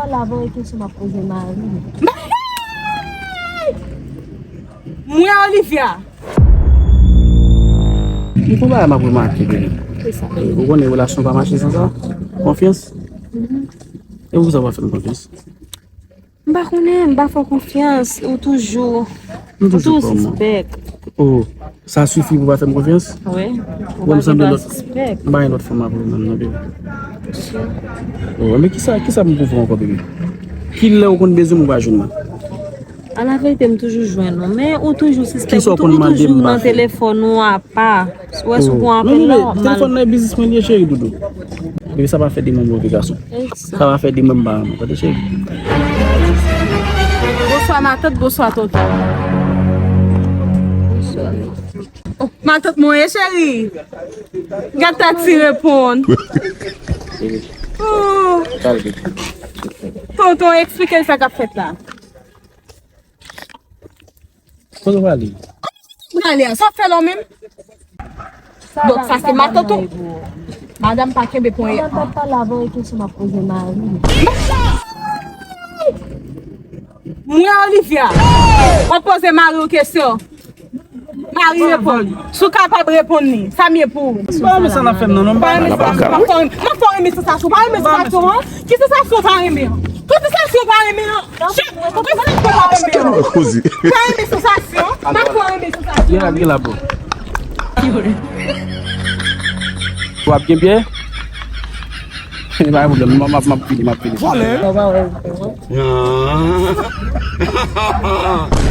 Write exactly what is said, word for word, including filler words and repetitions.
Pale avè w, kesyon m ap poze mari m. M wè Olivia. Gen yon bagay m ap remake, baby. Ou konnen relasyon pa mache san sa. Konfyans. E poukisa w pa fè m konfyans? M pa konnen, m pa fè w konfyans. Ou toujou, ou toujou sispèk. Oh, sa sifi pou w pa fè m konfyans? Wi. Ou pa gen dwa sispèk. M pa gen lòt fanm apre w menm non, baby. Oh, men kisa, kisa m pou fè ankò, baby? Kilè ou konn bezwen m ou pa jwenn mwen? A la verite, m toujou jwenn ou, men ou toujou sispèk, ou toujou nan telefòn ou apa. Ou wè si w gon apèl la, w ap mal. Telefòn nan e biznis mwen li ye, cheri doudou. Baby, sa pa fè de mwen move gason. Sa pa fè de mwen m pa renmen w, tande, cheri. Bonswa matant, bonswa tonton. Oh, matant mwen ye, cheri. Gad ta ti reponn. Oh. Tonton, eksplike l sa k ap fèt la. Kote w prale? Prale a, sa w ap fè la w menm? Donk sa se matant ou? Madanm pa kenbe ponyèt. Madanm pa pale avè w, kesyon m ap poze mari m. M wè Olivia. W ap poze mari w kesyon. Mari reponn. Si w kapab reponn li, sa m ye pou ou. M pa renmen sa n ap fè m nan non, m pa renmen sa. M ap fè w renmen, m ap fè w renmen sansasyon. W pa renmen sansasyon an? Ki sansasyon w pa renmen an? Tout sansasyon w pa renmen an. Chak, tout sansasyon w pa renmen an. Ou pa renmen sansasyon? M ap fè w renmen sansasyon. Gen la, gen la, bro. W ap gen byè? Pa gen pwoblèm, m ap, m ap vini, m ap vini. Vòlè. Ou pa renmen. Ah.